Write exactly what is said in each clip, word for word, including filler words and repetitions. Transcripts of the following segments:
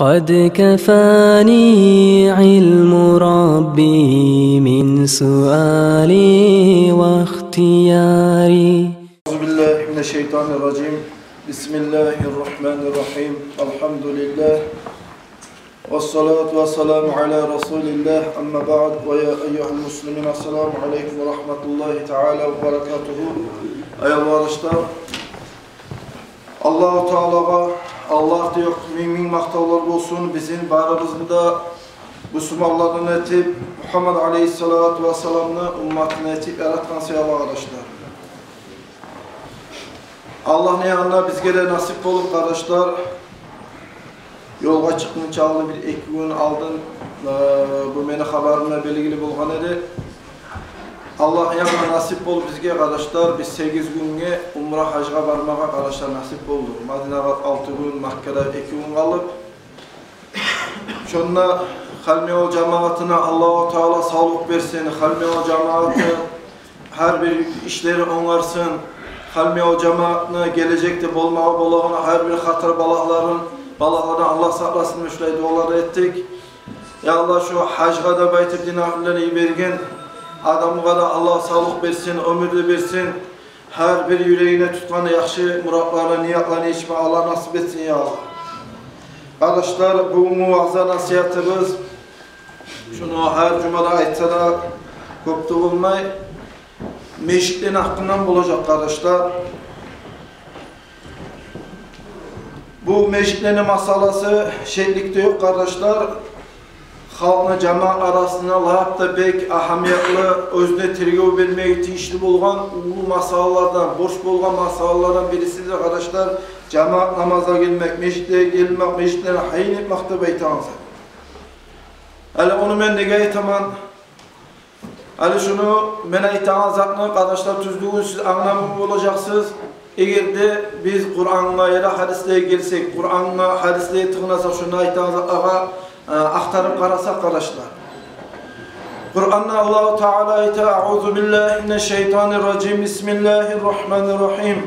قد كفاني علم ربي من سؤالي واختياري. أعوذ بالله من الشيطان الرجيم. بسم الله الرحمن الرحيم. الحمد لله. والصلاة والسلام على رسول الله. أما بعد. ويا أيها المسلمين. السلام عليكم ورحمة الله تعالى وبركاته. Аявлу къардашлар, Аллагьу Таалагъа, Аллагьдан ёкъ минг-минг макътавлар болсун, бизин барыбызны да бусурманлардан этип, Мугьаммад алейгьиссалату вассаламны умматындан этип яратгъан саялы, къардашлар. Аллагьны янында бизге де насип болуп, къардашлар, ёлгъа чыкъгъынча алдын, бир-эки гюн алдын, э, бу мени хабарымда белгили болгъан эди. Аллагьны янында насип болуп бизге, къардашлар, биз сегиз гюнге умра, гьажгъа бармагъа, къардашлар, насип болду. Мадинагъа алты гюн, Маккада эки гюн къалып. Шонда Халмиёл жамаатына Аллагьу Таала савлукъ берсин, Халмиёл жамааты гьар бир ишлери онгарсын. Халмиёл жамаатны гележекде болмагъа болагъан гьар бир хатар балагьларын, балагьлардан Аллагь сакъласын деп шулай дуалар этдик. Я Аллагь, шу гьажгъа деп айтып дин агьлюлени йиберген адамгъа да Аллагь савлукъ берсин, оьмюр де берсин. Гьар бир юрегине тутгъан яхшы муратланы, ниятланы ичме Аллагь насип этсин, я Аллагь. Къардашлар, бугюнгю ваъза-насигьатыбыз, шуну гьар жумада айтса да кёп де болмай, межитлени гьакъындан болажакъ, къардашлар. Бу межитлени масъаласы шеклик де ёкъ, къардашлар. Халкъны, жамаат арасында лап да бек агьамиятлы, оьзюне тергев бермеге тийишли болгъан уллу масъалалардан, борч болгъан масъалалардан бирисидир, къардашлар. Жамаат намазгъа гелмек, межитге гелмек, межитлени гьайын этмек деп айтагъан зат. Гьали ону мен неге айтаман? Гьали шуну мен айтагъан затны, къардашлар, тюзлюгюн сиз англама болажакъсыз. Эгер де биз Къурангъа яда гьадислеге гелсек, Къурангъа, гьадислеге тынгыласакъ, шунда айтагъан затлагъа, э, ахтарып къарасакъ, къардашлар. Къуранда Аллагьу Таала айта: أعوذ بالله من الشيطان الرجيم. بسم الله الرحمن الرحيم.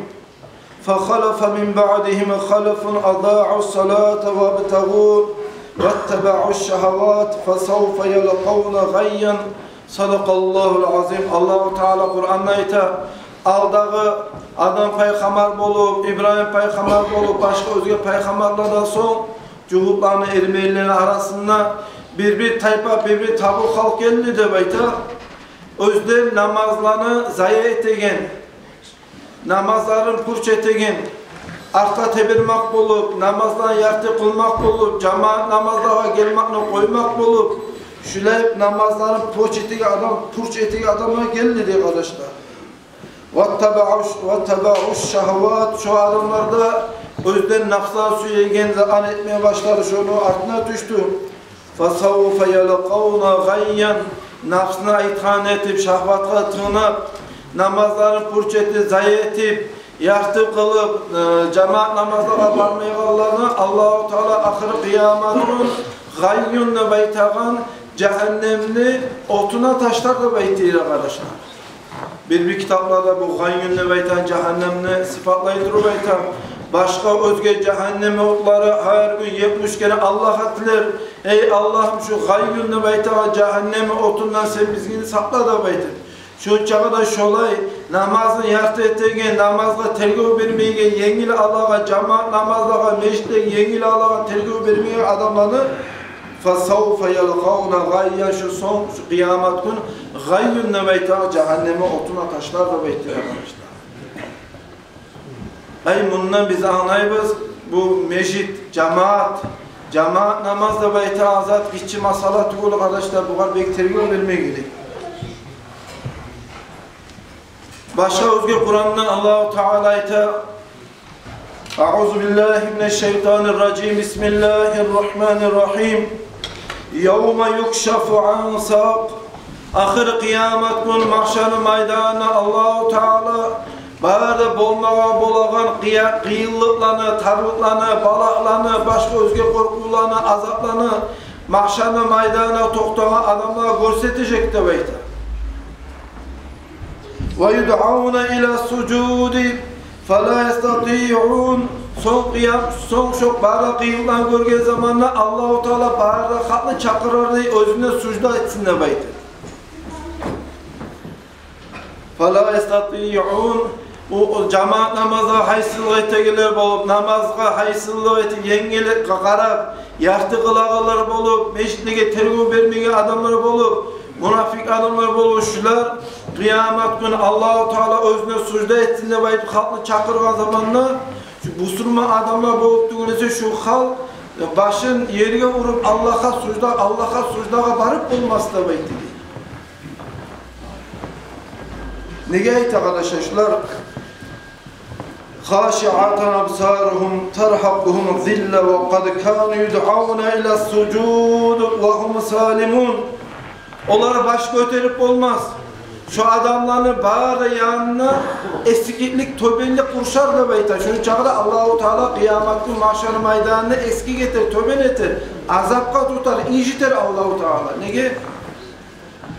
فخلف من بعدهم خلف أضاعوا الصلاة وابتغوا واتبعوا الشهوات فسوف يلقون غيا. صدق الله العظيم. Аллагьу Таала Къуранда айта: алдагъы Адам пайхаммар болуп, Ибрагьим пайхаммар болуп, башгъа оьзге пайхаммарлардан сонг жугьутланы, эрмелилени арасында бир-бир тайпа, бир-бир табу халкъ гелди деп айта. Оьзлер намазланы зая этеген, намазларын пуч этеген, артгъа тебермек болуп, намазланы ярты къылмакъ болуп, жамаат намазлагъа гелмекни къоймакъ болуп, шулай намазларын пуч этеген адам, пуч этеген адамлар гелди дей, къардашлар. واتبعوا، واتبعوا الشهوات, шо адамлар да оьзлени напслары сюеген затны этме башлады, шону артына тюшдю. فسوف يلقون غيا. Напсны айтгъанын этип, шагьватгъа тынглап, намазларын пуч этип, зая этип, ярты къылып, э, жамаат намазлагъа бармайгъанланы Аллагьу Таала ахыр къыямат гюн гъайюн деп айтагъан жагьаннемни отуна ташлар деп айта, къардашлар. Бир-бир китапларда бу гъайюн деп айтагъан жагьаннемни сыпатлай туруп айта: башгъа оьзге жагьаннем отлары гьар гюн етмиш керен Аллагьгъа тилер: «Эй Аллагьым, шу гъайюн деп айтагъан жагьаннем отундан сен бизин сакъла», — деп айтып. Шончагъа да шолай намазны ярты этеген, намазгъа тергев бермейген, енгил алагъан, жамаат намазлагъа, межитде енгил алагъан, тергев бермейген адамланы فسوف يلقون غيا, шу сонг, шу къыямат гюн гъайюн деп айтагъан жагьаннемни отуна ташлар деп айтды, къардашлар. Ай, мундан биз англайбыз, бу межит, жамаат, жамаат намаз деп айтагъан зат гиччи масъала тюгюл, къардашлар, бугъар бек тергев бермек герек. Башгъа оьзге Къуранда Аллагьу Таала айта: أعوذ بالله من الشيطان الرجيم. بسم الله الرحمن الرحيم. يوم يكشف عن ساق. Ахыр къыямат гюн магьшарны майданына Аллагьу Таала бары да болмагъа болагъан къыя-, къыйынлыкъланы, тарлыкъланы, балагьланы, башгъа оьзге къоркъувланы, азапланы магьшарны майданына токътагъан адамлагъа гёрсетежек деп айта. ويدعون إلى السجود. Фала ястатиъун. Сонг къыям-, сонг шо бары къыйынлыкъланы гёрген заманда Аллагьу Таала бары да халкъны чакъырар дей, оьзюне сужда этсин деп айтып. Фала ястатиъун. О, о жамаат намазгъа гьайсызлыкъ этегенлер болуп, намазгъа гьайсызлыкъ этип, енгилликге къарап, ярты къылагъанлар болуп, межитлеге тергев бермеген адамлар болуп, мунафикъ адамлар болуп, шулар къыямат гюн Аллагьу Таала оьзюне сужда этсин деп айтып, халкъны чакъыргъан заманда, шу бусурман адамлар болуп тюгюл эсе, шу халкъ башын ерге уруп, Аллагьгъа сужда, Аллагьгъа суждагъа барып болмас деп айтды. Неге айта, къардашлар, шулар? Хашиъатан абсаругьум таргьакъугьум зилла ва къад кану юдъавна ила сужуд ва гьум салимун. Олар баш гётерип болмас. Шо адамланы бары янына эсгиклик, тёбенлик къуршар деп айта. Шону чакъы да Аллагьу Таала къыямат гюн магьшар майданында эсгик этер, тёбен этер, азапгъа тутар, инжитер Аллагьу Таала. Неге?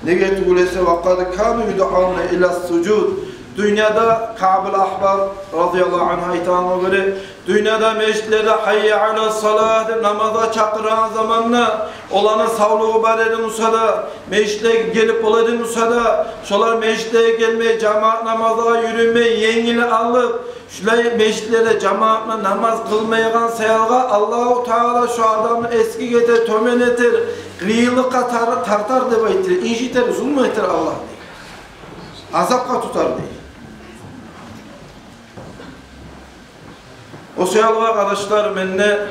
Неге тюгюл эсе, ва къад кану юдъавна ила сужуд. Дюньяда Каъбул Ахбар радияллагьу ангьу айтагъангъа гёре, дюньяда межитлерде «Гьаййа ала салагь» деп намазгъа чакъырагъан заманда, оланы савлугъу бар эди буса да, межитлеге гелип бола эди буса да, шолар межитлеге гелмей, жамаат намазлагъа юрюмей, енгил алып, шулай межитлерде жамаатны намаз къылмайгъан саялгъа Аллагьу Таала шо адамны эсгик этер, тёбен этер, къыйынлыкъгъа тар-, тартар деп айтыр, инжитер, зулму этер Аллагь дей. Азапгъа тутар дей. О саялгъа, къардашлар, мен де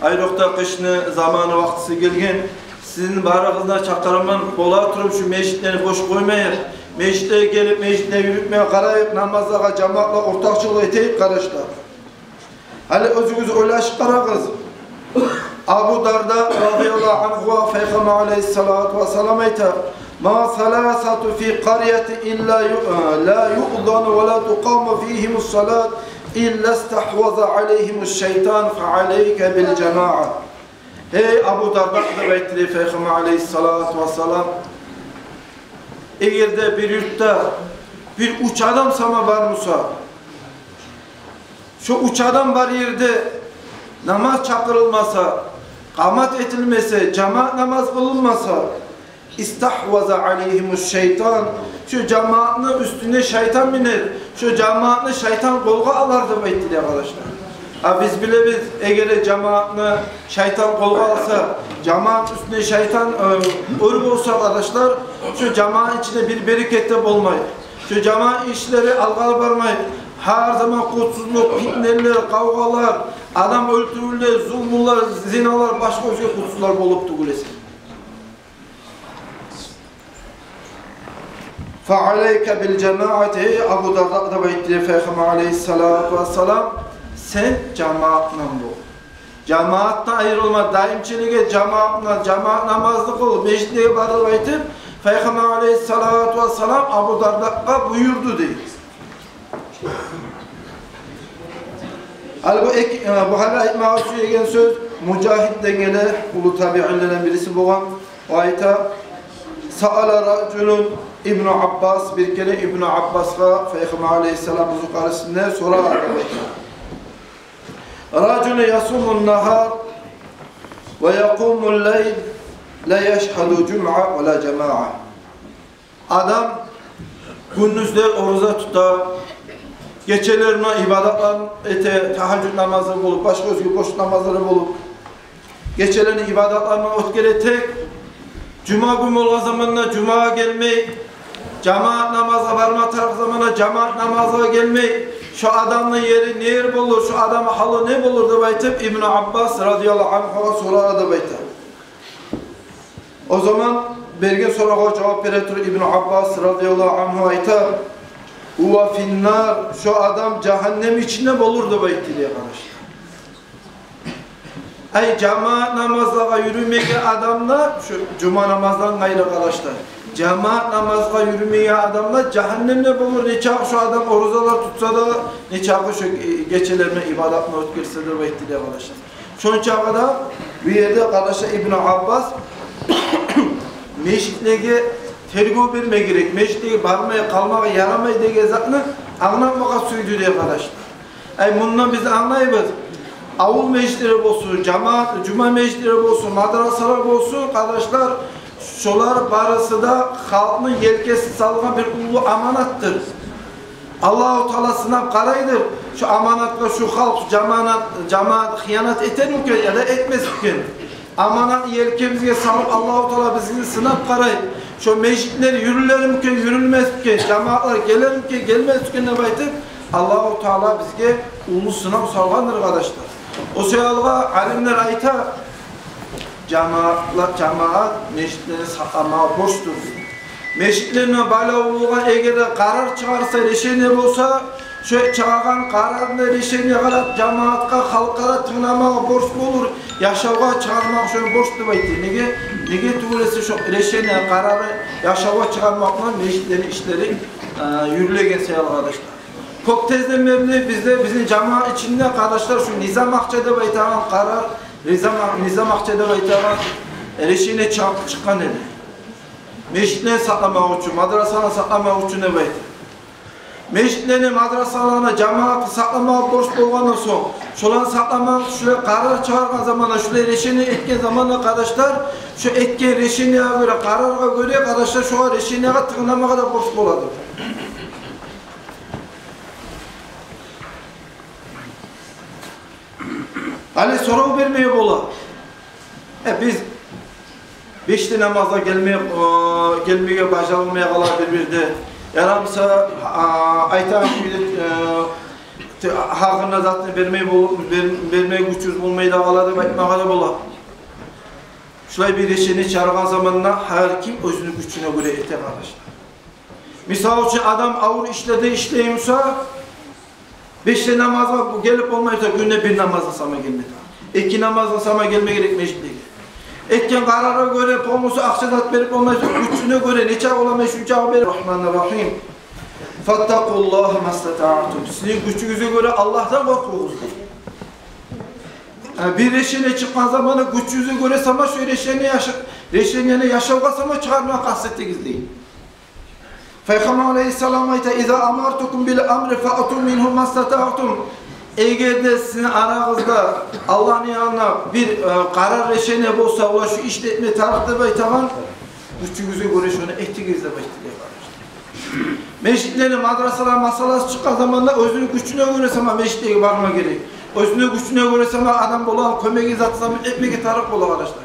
айрокъда къышны заманы, вакътиси гелген, сизин барыгъызны да чакъыраман, бола туруп шу межитлени бош къоймайыкъ. Межитге гелип, межитге юрюмеге къарайыкъ, намазлагъа жамаатлагъа ортакъчылыкъ этейик, къардашлар. Гьали оьзюгюз ойлашып къарагъыз. Абу Дарда радияллагьу ангьугъа Пайхаммар алайгьиссалату вассалам айта: «Ма саласату фи къарятин илла ю-, ла юъзану ва ла тукъаму фигьимус салат илла истагьваза алайгьимуш шайтан, фа алайка бил жамаъа». Гьей Абу Дарда, деп айтды дей Пайхаммар алайгьиссалату вассалам, эгер де бир юртда бир уьч адам сама бар буса, шо уьч адам бар ерде намаз чакъырылмаса, къамат этилмесе, жамаат намаз къылынмаса, истагьваза алайгьимуш шайтан, шо жамаатны уьстюне шайтан минер, шо жамаатны шайтан къолгъа алар, деп айтды дей, къардашлар. А биз билебиз, эгер де жамаатны шайтан къолгъа алса, жамаат уьстюне шайтан, э, оьр болса, къардашлар, шо жамаат ичинде бир берекет де болмай. Шо жамаат ишлери алгъа бармай. Гьар заман къутсузлукъ, питнелер, къавгъалар, адам оьлтюрювлер, зулмулар, зиналар, башгъа оьзге къутсузлар болуп тюгюл эсе. «Фа алайка бил жамаъати», гьей Абу Дарда, деп айтды дей Пайхаммар алайгьиссалату вассалам, сен жамаатдан бол. Жамаатдан айрылма, даимчилик эт жамаатдан, жамаат намазны къыл, межитге бар, деп айтып, Пайхаммар алайгьиссалату вассалам Абу Дардагъа буюрду дей. Гьали бу эки, э, бу гьали айтмагъа сюеген сёз Мужагьид деген уллу табиинлерден бириси болгъан. О айта: «Саала ражулун Ибну Аббас», бир керен Ибну Аббасгъа Пайхаммар алайгьиссалам бузукъарисинде сорагъан деп айта. «Ражулун ясумун нагьар ва якъумул лайл ла яшгьаду жумъа ва ла жамаъа». Адам гюндюзлер ораза тута, гечелер ибадатлар эте, тагьажжуд намазы болуп, башгъа оьзге борч намазлары болуп, гечелерин ибадатлар булан оьтгере, тек жума гюн болгъан заманда жумагъа гелмей, жамаат намазгъа барма тарыкъ заманда жамаат намазгъа гелмей, шо адамны ери не ер болур, шо адамны гьалы не болур деп айтып, Ибну Аббас радияллагьу ангьугъа сорады деп айта. О заман берген сорагъа жавап бере туруп Ибну Аббас радияллагьу ангьу айта: «Гьува финнар», шо адам жагьаннем ичинде болур деп айтды дей, къардашлар. Ай, жамаат намазлагъа юрюмеген адамлар, шо жума намаздан къайры, къардашлар, жамаат намазгъа юрюмеген адамлар жагьаннемде болур, нечакъы шо адам оразалар тутса да, нечакъы шо, э, гечелерин ибадат булан оьтгерсе де, деп айтды дей, къардашлар. Шончакъы да бу ерде, къардашлар, Ибну Аббас межитлеге тергев берме герек, межитлеге бармай къалмагъа ярамай деген затны англатмагъа сюйдю дей, къардашлар. Ай, мундан биз англайбыз, авул межитлери болсун, жамаат, жума межитлери болсун, мадрасалар болсун, къардашлар, шолар барысы да халкъны елкесине салгъан бир уллу аманатдыр. Аллагьу Таала сынап къарайдыр, шу аманатгъа шу халкъ, жамаат, жамаат хыянат этермикен яда этмесмикен? Аманатны елкебизге салып, Аллагьу Таала бизин сынап къарай. Шо межитлер юрюлермикен, юрюлмесмикен, жамаатлар гелермикен, гелмесмикен деп айтып, Аллагьу Таала бизге уллу сынав салгъандыр, къардашлар. О саялы алимлер айта, жамаатла-, жамаат межитлени сакъламагъа борчдур дей. Межитлени байлаву болгъан, эгер де къарар чыгъарса, решение болса, шо чыгъаргъан къарарына, решениеге къарап, жамаатгъа, халкъгъа да тынгламагъа борч болур, яшавгъа чыгъармагъа шону борч деп айтды. Неге? Неге тюгюл эсе шо решение, къарары яшавгъа чыгъармакъ булан межитлени ишлери, э, юрюлеген саялы, къардашлар. Кёп тезден берли бизде, бизин жамаат ичинде, къардашлар, шу низам акъча деп айтагъан къарар, низам, низам акъча деп айтагъан решение чыгъып чыкъгъан эди. Межитлени сакъламакъ учун, мадрасаланы сакъламакъ учун деп айтып. Межитлени, мадрасаланы, жамаатны сакъламагъа борч болгъандан сонг, шоланы сакъламакъ учун шулай къарар чыгъаргъан заманда, шулай решение этген заманда, къардашлар, шо этген решениеге гёре, къараргъа гёре, къардашлар, шогъар, решениеге тынгламагъа да борч болады. Гьали сорав бермеге бола. Э, биз беш де намазгъа гелмей, э, гелмеге бажарылмай къала бир-бирде. Ярамаса, а, айтагъан кюйде, э, те-, гьакъына затын бермей бол-, бер-, бермеге гючюбюз болмай да къала деп айтмагъа да бола. Шулай бир решение чыгъаргъан заманда гьар ким оьзюню гючюне гёре эте, къардашлар. Мисал учун, адам авур ишлерде ишлей буса, беш де намазгъа гелип болмай буса, гюнде бир намазгъа сама гелме тарыкъ. Эки намазгъа сама гелме герек межитлеге. Этген къарарына гёре, полностью акъча зат берип болмай буса, гючюне гёре, нечакъы бола, мен шунчакъы берем. Рагьманир-Рагьим. Фаттакъуллагьа мастатаътум. Сизин гючюгюзге гёре Аллагьдан къоркъугъуз дей. Э, бир решение чыкъгъан заманда гючюгюзге гёре сама шо решение яша-, решениени яшавгъа сама чыгъармагъа къаст этигиз дей. Пайхаммар алейгьиссалам айта: «Иза амартукум бил амри фаъту мингьу мастатаътум». Эгер де сизин арагъызда Аллагьны янындан бир, э, къарар, решение болса, олар шу ишни этме тарыкъ деп айтагъан, гючюгюзге гёре шону этигиз деп айтды дей, къардашлар. Межитлени, мадрасаланы масъаласы чыкъгъан заманда оьзюню гючюне гёре сама межитлеге барма герек. Оьзюню гючюне гёре сама адам болагъан кёмегин, затын сама этмеге тарыкъ бола, къардашлар.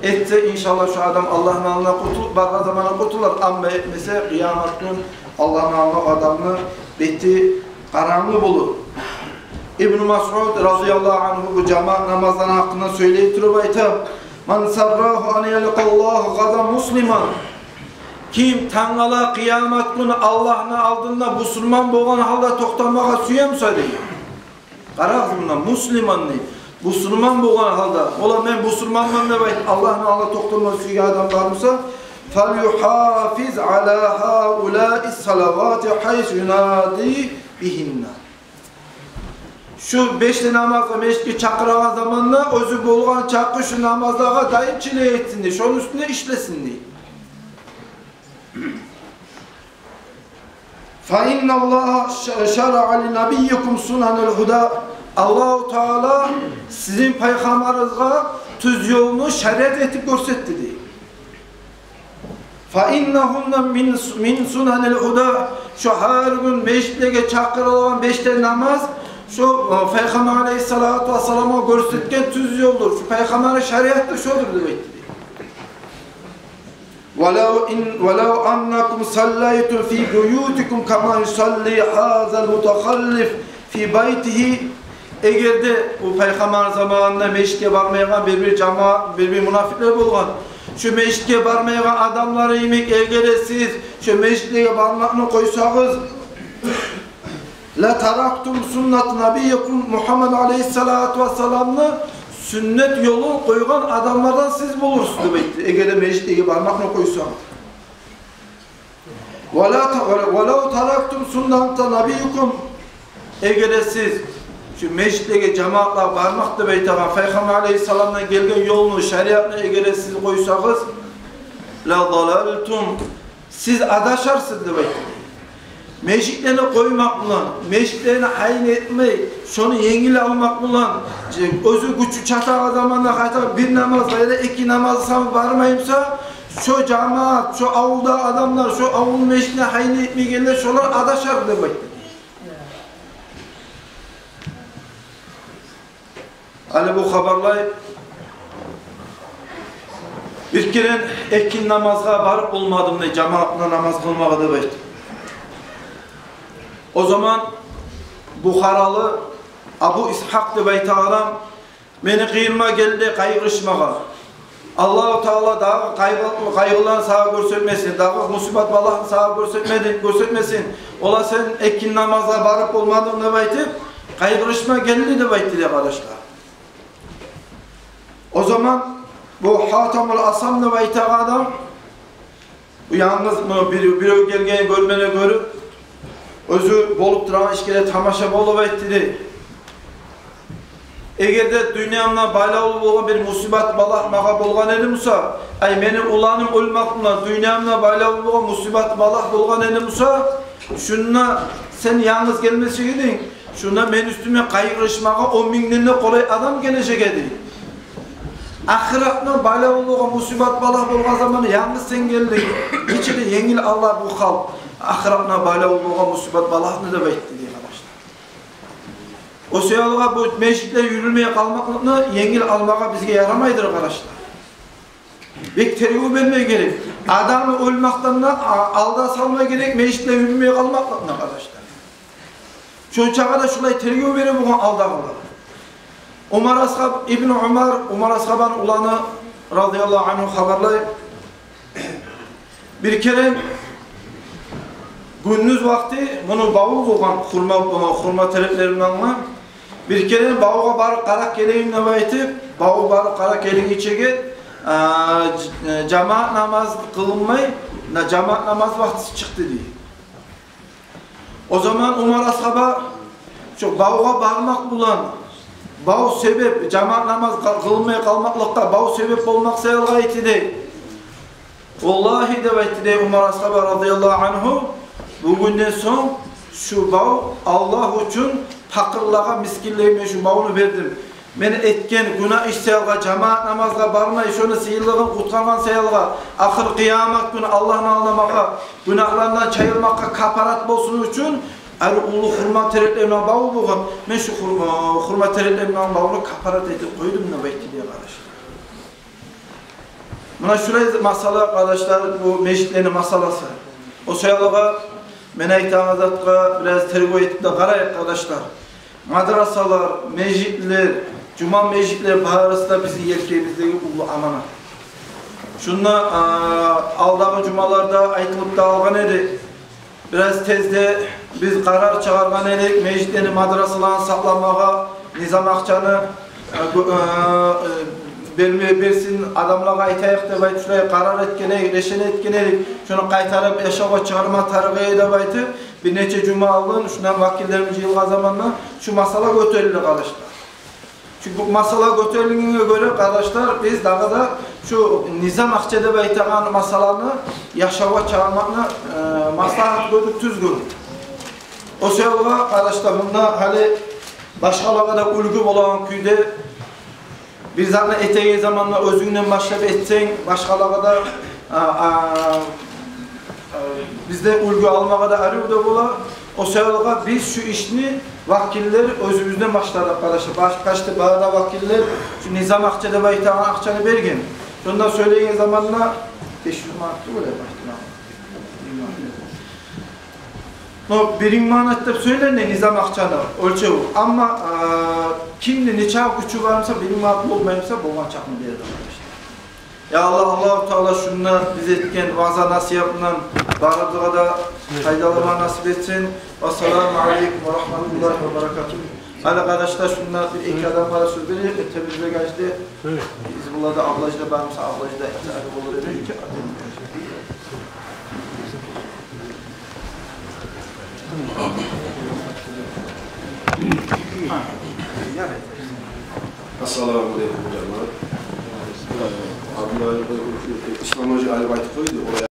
Этсе, иншаллагь, шо адам Аллагьны алдына къутулуп, баргъан заманда къутулар, амма этмесе, къыямат гюн Аллагьны алдына адамны бети къарангы болур. Ибну Масъуд разияллагьу ангьу бу жамаат намазланы гьакъында сёйлей туруп айта: «Ман саррагьу ан ялкъаллагьа гадан муслиман». Ким тангала къыямат гюн Аллагьны алдында бусурман болгъан гьалда токътамагъа сюе буса дей. Къарагъыз мунда, муслиман дей. Бусурман болгъан гьалда. Ола, мен бусурманман деп айтып, Аллагьны алдына токътама сюйген адам бар буса, «фалюхафиз аля гьаулаи салавати гьайсу юнади бигьинна». Шу беш де намазгъа межитге чакъырагъан заманда оьзю болгъан чакъы шу намазлагъа даимчилик этсин дей, шону уьстюнде ишлесин дей. «Фа инналлагьа ша-, шараъа ли набиййикум сунанал гьуда». Аллагьу Таала сизин пайхаммарыгъызгъа тюз ёлну шариат этип гёрсетди дей. «Фа иннагьунна мин, мин сунанил гьуда». Шо гьар гюн межитлеге чакъырылагъан беш де намаз шо, э, Пайхаммар алейгьиссалату вассаламгъа гёрсетген тюз ёлдур. Шо Пайхаммарны шариаты шодур деп айтды дей. «Валав ин, валав аннакум саллайтум фи буютикум кама юсалли гьазал мутахаллиф фи байтигьи». Эгер де бу Пайхаммар заманында межитге бармайгъан бир-бир жамаат, бир-бир мунафикълер болгъан, шо межитге бармайгъан адамлар йимик, эгер де сиз шо межитлеге бармакъны къойсагъыз, «ла тарактум суннат набиййикум», Мугьаммад алейгьиссалату вассаламны сюннет ёлун къойгъан адамлардан сиз болурсуз деп айтды, эгер де межитлеге бармакъны къойсагъыз. «Ва ла та-, ва ла, ва лав тарактум сунната набиййикум», эгер де сиз шо межитлеге, жамаатлагъа бармакъ деп айтагъан Пайхаммар алейгьиссаламдан гелген ёлну, шариатны эгер де сиз къойсагъыз, «ла далалтум», сиз адашарсыз деп айтды. Межитлени къоймакъ булан, межитлени гьайын этмей, шону енгил алмакъ булан, оьзю гючю чатагъан заманда къайтарып бир намазгъа яда эки намазгъа сама бармай буса, шо жамаат, шо авулда адамлар, шо авул межитни гьайын этмегенлер, шолар адашар деп айтды. Гьали бу хабарлай: бир керен экинни намазгъа барып болмадым дей, жамаатына намаз къылмагъа деп айтды. О заман бухаралы Абу Исгьакъ деп айтагъан адам: мени къыйыныма гелди къайгъырышмагъа. Аллагьу Таала дагъы къайгъы-, къайгъыларын сагъа гёрсетмесин, дагъы мусибат-балагьны сагъа гёрсетмеди, гёрсетмесин. Ола сен экинни намазгъа барып болмадынг деп айтып, къайгъырышма гелди деп айтды дей, къардашлар. О заман бу Гьатамул Асам деп айтагъан адам, бу янгыз, муну бир-, бирев гелген гёрмеге гёрюп, оьзю болуп турагъан ишге де тамаша болуп айтды дей: эгер де дюньямда байлавлу болгъан бир мусибат-балагь магъа болгъан эди буса, ай, мени уланым оьлмек булан дюньямда байлавлу болгъан мусибат-балагь болгъан эди буса, шунда сен янгыз гелмесек эдинг, шунда мени уьстюме къайгъырышмагъа он мингден де къолай адам гележек эди. Ахыратына байлавлу болгъан мусибат-балагь болгъан заманда янгыз сен гелдинг. Нечик де енгил ала бу халкъ ахыратына байлавлу болгъан мусибат-балагьны деп айтды дей, къардашлар. О саялыгъа бу межитлер юрюлмей къалмакълыкъны енгил алмагъа бизге ярамайдыр, къардашлар. Бек тергев берме герек. Адамны оьлмекден де а-, алда салма герек межитлер юрюлмей къалмакълыкъны, къардашлар. Шончагъа да шулай тергев бере болгъан алдагъылар. Умар асгьаб, Ибну Умар, Умар асгьабаны уланы, радияллагьу ангьу, хабарлай: бир керен гюндюз вакъти муну баву болгъан, хурма, хурма тереклерини янында. Бир керен бавгъа барып къарап гелейим деп айтып, бавгъа барып къарап гелгинчеге, а, ж-, жамаат намаз къылынмай, на-, жамаат намаз вакътиси чыкъды дей. О заман Умар асгьаба шо бавгъа бармакъ булан, бав себеп, жамаат намаз къы-, къылынмай къалмакълыкъгъа бав себеп болмакъ саялы айтды дей. Валлагьи, деп айтды дей Умар асгьаба, радияллагьу ангьу, бугюнден сонг шу бав Аллагь учун пакъырлагъа, мискинлеге мен шу бавну бердим. Мен этген гюнагь иш саялгъа, жамаат намазгъа бармай, шону сыйлылыгъын къутгъаргъан саялгъа, ахыр къыямат гюн Аллагьны алдына магъа гюнагьларымдан чайылмакъгъа капарат болсун учун, ари уллу хурма тереклерини баву болгъан, мен шу хурма, хурма тереклерини бавуну капарат этип къойдум деп айтды дей, къардашлар. Муна шулай масъала, къардашлар, бу межитлени масъаласы. О саялыгъа мен айтагъан затгъа бираз тергев этип де къарайыкъ, къардашлар. Мадрасалар, межитлер, жума межитлер барысы да бизин елкебиздеги уллу аманат. Шунда, а, алдагъы жумаларда айтылып да алгъан эди. Бираз тезде биз къарар чыгъаргъан эдик межитлени, мадрасаланы сакъламагъа, Низам акъчаны, э, гё-, э, э, берме-, берсин, адамлагъа айтайыкъ деп айтып, шулай къарар этген эдик, решение этген эдик. Шуну къайтарып яшавгъа чыгъарма тарыкъ эди деп айтып, бир нече жума алдын шундан вакиллерим жыйылгъан заманда шу масъала гётерилди, къардашлар. Чюнки бу масъала гётерилгенге гёре, къардашлар, биз дагъы да шу Низам акъча деп айтагъан масъаланы яшавгъа чыгъармакъны, э, маслагьат гёрдюк, тюз гёрдюк. О саялыгъа, къардашлар, мунда гьали башгъалагъа да уьлгю болагъан кюйде, бир затны этеген заманда оьзюнгден башлап этсенг, башгъалагъа да, а, а, а, бизден уьлгю алмагъа да арив де бола. О саялыгъа биз шу ишни вакиллер оьзюбюзден башладыкъ, къардашлар. Баш-, башда бары да вакиллер шу Низам акъча деп айтагъан акъчаны берген. Шонда сёйлеген заманда беш юз манат тюгюл эди, башда. Но бир минг манат деп сёйленди Низам акъчаны оьлчеви. Амма, а, кимни нечакъы гючю бар буса, бир минг манат болмай буса, болгъан чакъны берди, къардашлар. Я Аллагь, Аллагьу Таала шунда биз этген ваъза-насигьатдан барыбызгъа да пайдаланма насип этсин. Вассаламу алейкум ва рагьматуллагьи ва баракатугь. Гьали, къардашлар, шунда бир-эки адамгъа да сёз берейик. Эртебиз бир гажда. Гьизбуллагьда, Абдулгьажиде бар буса, Абдулгьажиде айтса арив болур эди. Ассаламу алейкум, жамаат. Абдулгьажи, Исламгьажи алып айтып къойду.